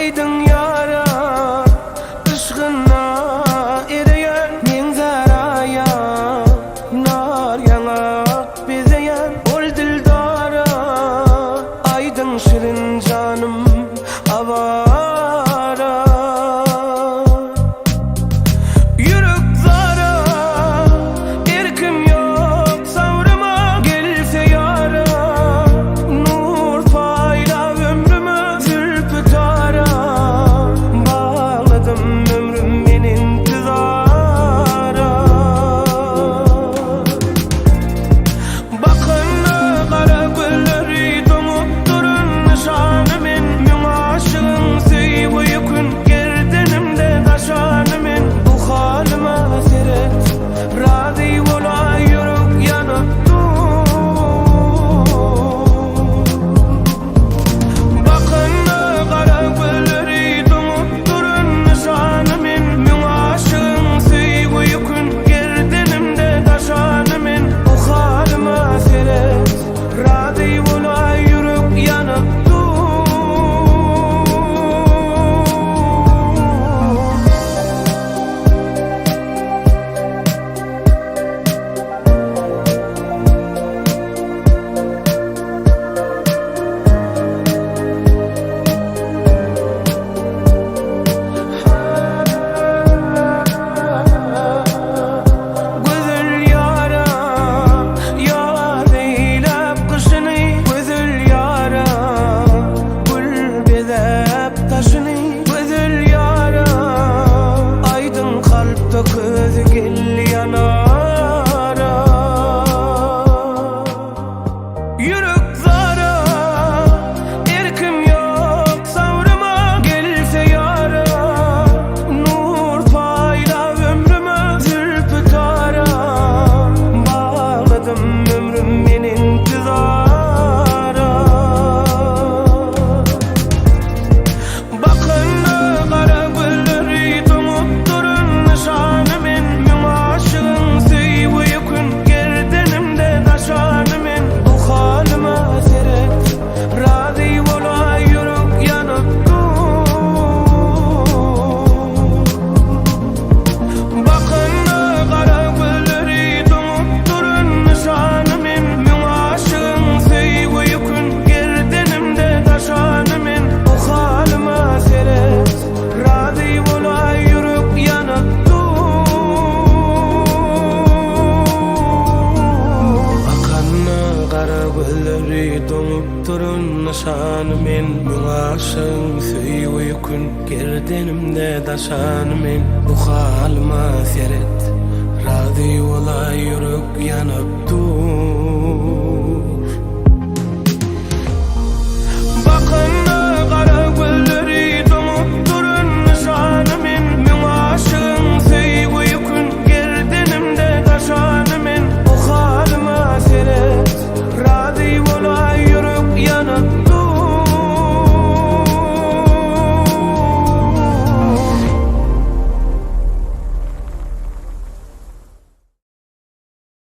Aýdyň ýara yşgyna ereýän Meňzär aýa nar ýaňak bezeýän Ol dildara aýdyň şirin janym awara Ýürek zara, erkim ýok sabryma, Gelse ýara, nur paýla ömrüme, Zülpi tara, bagladym ömrüm men intizara. Bakanda gara gözleri doňup duran nyşany men, Müň aşygyň söýgi ýükün gerdenimde daşany men. Bu halyma seret, razy bolaý ýürek ýanyp dur. Bakanda gara gözleri doňup duran nyşany men, Müň aşygyň söýgi ýükün gerdenimde daşany men. Bu halyma seret, razy bolaý ýürek ýanyp dur. Gözel ýara, ýaz eýläp gyşyny, Gözel ýara, gül bezäp daşyny, Gözel ýara, aýdyň kalpda közi geldi ýanara. Ýürek zara, erkim ýok sabryma, Gelse ýara, nur paýla ömrüme, Zülpi tara, bagladym ömrüm men intizara. Bakanda gara gözleri doňup duran nyşany men, Müň aşygyň söýgi ýükün gerdenimde daşany men. Bu halyma seret, razy bolaý ýürek ýanyp dur. Bakanda gara gözleri doňup duran nyşany men, Müň aşygyň söýgi ýükün gerdenimde daşany men. Bu halyma seret, razy bolaý ýürek ýanyp dur. Bakanda gara gözleri doňup duran nyşany men, Müň aşygyň söýgi ýükün gerdenimde daşany men. Bu halyma seret, razy bolaý ýürek ýanyp dur.